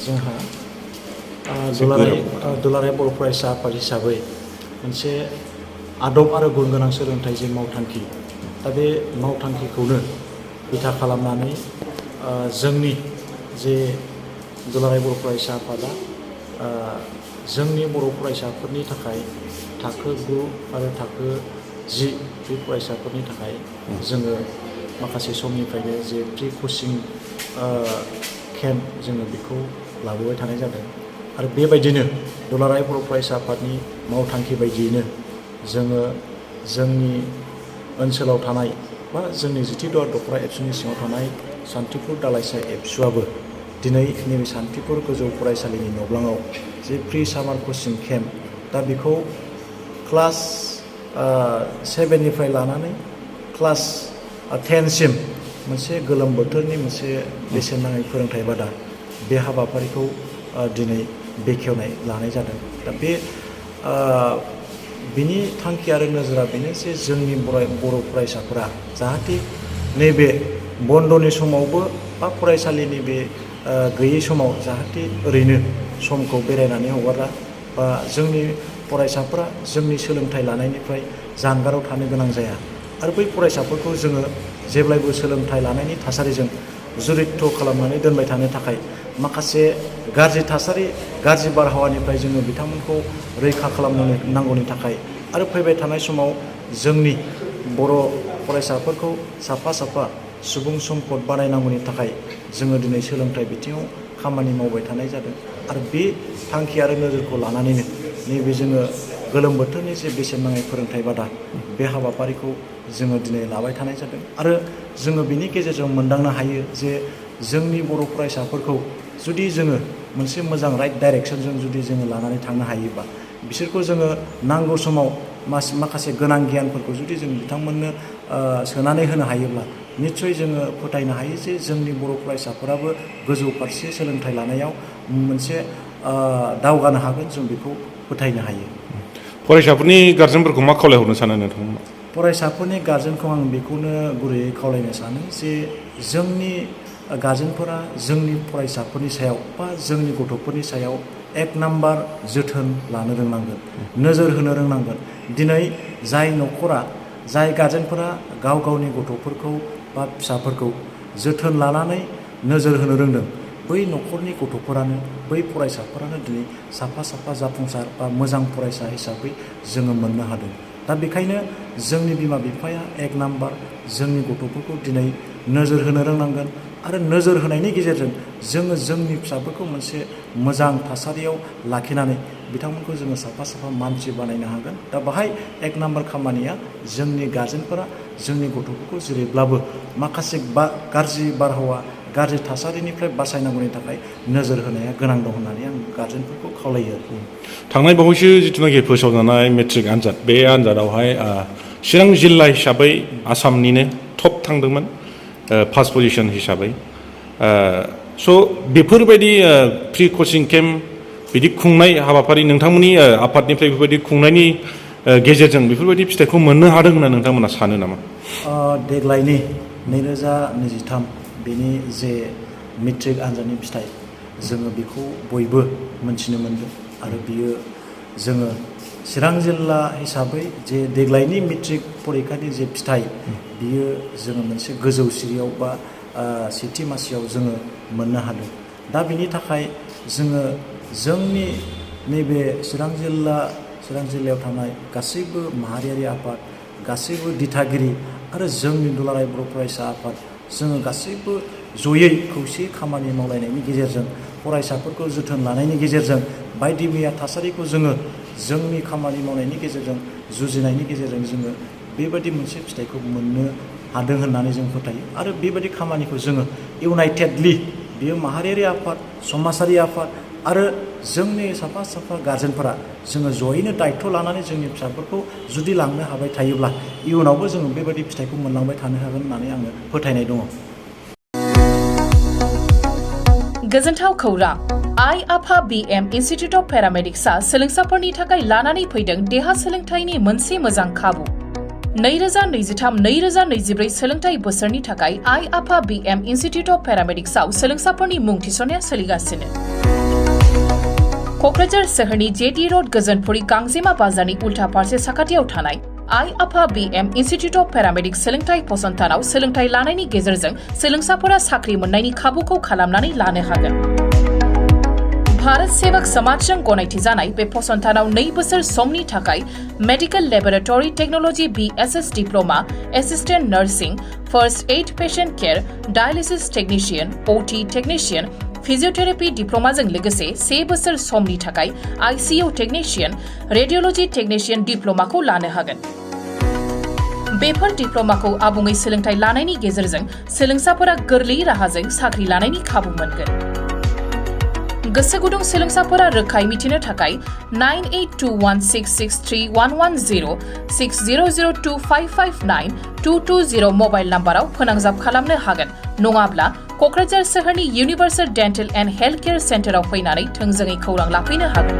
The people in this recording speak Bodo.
जोंहा दुलाराय बर' फरायसा आफाद हिसाबै मोनसे आदब आरो गुन गोनां सोलोंथाइ जे मावथांखि दा बे मावथांखिखौनो बिथा खालामनानै जोंनि जे दुलाराय बर' फरायसा आफादा जोंनि बर' फरायसाफोरनि थाखाय थाखो 9 आरो थाखो 10 बे फरायसाफोरनि थाखाय जोङो माखासे समनिफ्रायनो जे प्रि कचिं केम्प जोङो बेखौ लाबोबाय थानाय जादों आरो बेबायदिनो दुलाराय बर' फरायसा आफादनि मावथांखि बायदियैनो जोङो जोंनि ओनसोलाव थानाय बा जोंनि जिथिदुवार दख'रा एबसुनि सिङाव थानाय सान्तिपुर दालाइसा एबसुआबो दिनै नैबे सान्तिपुर गोजौ फरायसालिनि न'ब्लाङाव जे प्रि सामार कचिं केम्प दा बेखौ क्लास 7निफ्राय लानानै क्लास 10सिम मोनसे गोलोम बोथोरनि मोनसे बेसेन नाङै फोरोंथाइ बादा बे हाबाफारिखौ दिनै बेखेवनाय लानाय जादों। दा बे बिनि थांखि आरो नोजोरा बेनो जे जोंनि बर' फरायसाफोरा जाहाथे नैबे बन्द'नि समावबो बा फरायसालिनि बे गैयै समाव जाहाथे ओरैनो समखौ बेरायनानै हगारा बा जोंनि फरायसाफोरा जोंनि सोलोंथाइ लानायनिफ्राय जानगाराव थानो गोनां जाया आरो बै फरायसाफोरखौ जोङो जेब्लायबो सोलोंथाइ लानायनि थासारिजों जुरित्थ' खालामनानै दोनबाय थानो थाखाय माखासे गाज्रि थासारि गाज्रि बारहावानिफ्राय जोङो बिथांमोनखौ रैखा खालामनो नांगौनि थाखाय आरो फैबाय थानाय समाव जोंनि बर' फरायसाफोरखौ साफा साफा सुबुं सम्पद बानायनांगौनि थाखाय जोङो दिनै सोलोंथाइ बिथिङाव खामानि मावबाय थानाय जादों आरो बे थांखि आरो नोजोरखौ लानानैनो नैबे जोङो गोलोम बोथोरनि जे बेसेन नाङै फोरोंथाइ बादा बे हाबाफारिखौ जोङो दिनै लाबाय थानाय जादों आरो जोङो बिनि गेजेरजों मोनदांनो हायो जे जोंनि बर' फरायसाफोरखौ जुदि जोङो मोनसे मोजां राइट डाइरेक्सनजों जुदि जोङो लानानै थांनो हायोबा बिसोरखौ जोङो नांगौ समाव माखासे गोनां गियानफोरखौ जुदि जों बिथांमोननो सोनानै होनो हायोब्ला निस्सय जोङो फोथायनो हायो जे जोंनि बर' फरायसाफोराबो गोजौ फारसे सोलोंथाइ लानायाव मोनसे दावगानो हागोन जों बेखौ फोथायनो हायो। फरायसाफोरनि गार्जेनफोरखौ मा खावलायहरनो सानो नोंथांमोना? फरायसाफोरनि गार्जेनखौ आं बेखौनो गुरैयै खावलायनो सानो जे जोंनि गार्जेनफोरा जोंनि फरायसाफोरनि सायाव बा जोंनि गथ'फोरनि सायाव एक नाम्बार जोथोन लानो रोंनांगोन, नोजोर होनो रोंनांगोन। दिनै जाय न'खरा जाय गार्जेनफोरा गाव गावनि गथ'फोरखौ बा फिसाफोरखौ जोथोन लानानै नोजोर होनो रोंदों बै न'खरनि गथ'फोरानो बै फरायसाफोरानो दिनै साफा साफा जाफुंसार बा मोजां फरायसा हिसाबै जोङो मोननो हादों। दा बेखायनो जोंनि बिमा बिफाया एक नाम्बार जोंनि गथ'फोरखौ दिनै नोजोर होनो रोंनांगोन आरो नोजोर होनायनि गेजेरजों जोङो जोंनि फिसाफोरखौ मोनसे मोजां थासारियाव लाखिनानै बिथांमोनखौ जोङो साफा साफा मानसि बानायनो हागोन। दा बाहाय एक नाम्बार खामानिया जोंनि गार्जेनफोरा जोंनि गथ'फोरखौ जेरैब्लाबो माखासे गाज्रि बारहावा गाज्रि थासारिनिफ्राय बासायनांगौनि थाखाय नोजोर होनाया गोनां दं होननानै आं गार्जेनफोरखौ खावलायो। थांनाय बावैसो जिथुनाखि फोसावजानाय मेट्रिक आनजाद बे आनजादावहाय चिरां जिल्ला हिसाबै आसामनिनो टप थांदोंमोन फार्स्ट पजिशन हिसाबै। स' बेफोरबायदि प्रि कचिं केम्प बिदि खुंनाय हाबाफारि नोंथांमोननि आफादनिफ्राय बेफोरबायदि खुंनायनि गेजेरजों बेफोरबायदि फिथाइखौ मोननो हादों होनना नोंथांमोना सानो नामा? देग्लायनि 2023 बेनि जे मेट्रिक आनजादनि फिथाइ जोङो बेखौ बयबो मोनथिनो मोनदों आरो बियो जोङो चिरां जिल्ला हिसाबै जे देग्लायनि मेट्रिक परिखानि जे फिथाइ बियो जोङो मोनसे गोजौ सिरियाव बा सेथि मासियाव जोङो मोननो हादों। दा बिनि थाखाय जोङो जोंनि नैबे चिरां जिल्लायाव थानाय गासैबो माहारियारि आफाद गासैबो दिथागिरि आरो जोंनि दुलाराय बर' फरायसा आफाद जोङो गासैबो जयै खौसेयै खामानि मावलायनायनि गेजेरजों फरायसाफोरखौ जोथोन लानायनि गेजेरजों बायदि मैया थासारिखौ जोङो जोंनि खामानि मावनायनि गेजेरजों जुजिनायनि गेजेरजों जोङो बेबायदि मोनसे फिथाइखौ मोननो हादों होननानै जों फोथायो आरो बेबायदि खामानिखौ जोङो इउनाइटेडलि बेयो माहारियारि आफाद समाजारि आफाद आरो जोंनि साफा साफा गार्जेनफोरा जोङो जयैनो दायथ' लानानै जोंनि फिसाफोरखौ जुदि लांनो हाबाय थायोब्ला इयुनावबो जोङो बेबायदि फिथाइखौ मोनलांबाय थानो हागोन होननानै आङो फोथायनाय दङ। गोजोनथाव खौरां आइ आफा BM इन्स्टिटिउट अफ पेरामेडिक्सआ सोलोंसाफोरनि थाखाय लानानै फैदों देहा सोलोंथाइनि मोनसे मोजां खाबु। 2023-2024 सोलोंथाइ बोसोरनि थाखाय आइ आफा BM इन्स्टिट्युट अफ पेरामेडिक्सआव सोलोंसाफोरनि मुं थिसननाया सोलिगासिनो। क'क्राझार सोहोरनि जेटी रोड गोजोनपुरी गांजेमा बाजारनि उल्था फारसे साखाथियाव थानाय आइ आफा BM इन्स्टिट्युट अफ पेरामेडिक्स सोलोंथाइ फसंथानाव सोलोंथाइ लानायनि गेजेरजों सोलोंसाफोरा साख्रि मोननायनि खाबुखौ खालामनानै लानो हागोन। भारत सेवक समाजजों गनायथि जानाय बे फसंथानाव 2 बोसोर समनि थाखाय medical laboratory technology BSS diploma, assistant nursing, first aid patient care, dialysis technician, OT technician, physiotherapy डिप्लोमाजों लोगोसे 1 बोसोर समनि थाखाय ICU टेक्निशियन, रेडियोलॉजी टेक्निशियन डिप्लोमाखौ लानो हागोन। बेफोर डिप्लोमाखौ आबुङै सोलोंथाइ लानायनि गेजेरजों सोलोंसाफोरा गोरलै राहाजों साख्रि लानायनि खाबु मोनगोन। गोसो गुदुं सोलोंसाफोरा रोखायै मिथिनो थाखाय 9821663110 6002559220 मबाइल नाम्बाराव फोनांजाब खालामनो हागोन, नङाब्ला क'क्राझार सोहोरनि universal dental and health care सेन्टाराव फैनानै थोंजोङै खौरां लाफैनो हागोन।